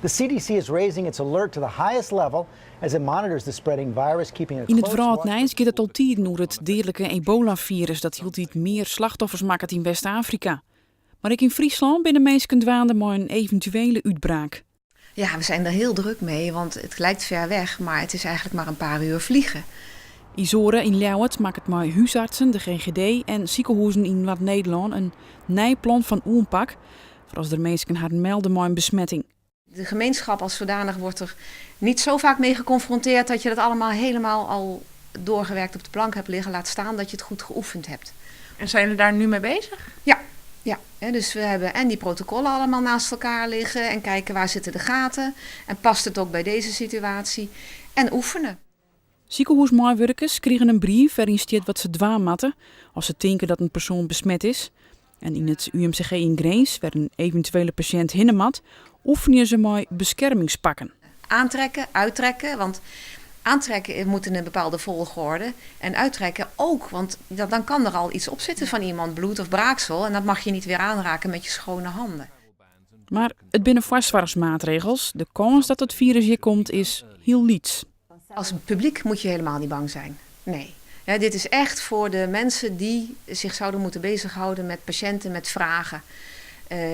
The CDC is raising its alert to the highest level as it monitors the spreading virus, keeping a Yn it close watch. wrâldnijs giet it al tiden oer it deadlike ebola-firus dat hieltyd mear slachtoffers makket yn West-Afrika. Mar ek yn Fryslân binne minsken dwaande mei in eventuele útbraak. Ja, we zijn er heel druk mee, want het lijkt ver weg, maar het is eigenlijk maar een paar uur vliegen. Izore yn Ljouwert makket mei húsartsen, de GGD en sikehûzen yn Noard-Nederlân in nij plan fan oanpak foar as der minsken harren melde mei in besmetting. De gemeenschap als zodanig wordt er niet zo vaak mee geconfronteerd dat je dat allemaal helemaal al doorgewerkt op de plank hebt liggen. Laat staan dat je het goed geoefend hebt. En zijn jullie daar nu mee bezig? Ja, ja. Dus we hebben en die protocollen allemaal naast elkaar liggen en kijken waar zitten de gaten en past het ook bij deze situatie en oefenen. Sikehûsmeiwurkers krigen in brief wêryn stiet wat se dwaan moatte as se tinke dat in persoan besmet is. En yn it UMCG yn Grins, wêr't in eventuele pasjint hinne moat, oefenje se mei beskermingspakken. Aantrekken, uittrekken, want aantrekken moet in een bepaalde volgorde en uittrekken ook, want dan kan er al iets op zitten van iemand, bloed of braaksel, en dat mag je niet weer aanraken met je schone handen. Mar it binne foarsoarchsmaatregels. De kâns dat it firus hjir komt is hiel lyts. Als publiek moet je helemaal niet bang zijn. Nee. Ja, dit is echt voor de mensen die zich zouden moeten bezighouden met patiënten met vragen.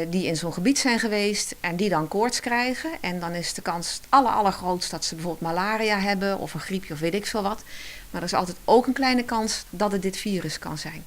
Die in zo'n gebied zijn geweest en die dan koorts krijgen. En dan is de kans het allergrootst dat ze bijvoorbeeld malaria hebben of een griepje of weet ik veel wat. Maar er is altijd ook een kleine kans dat het dit virus kan zijn.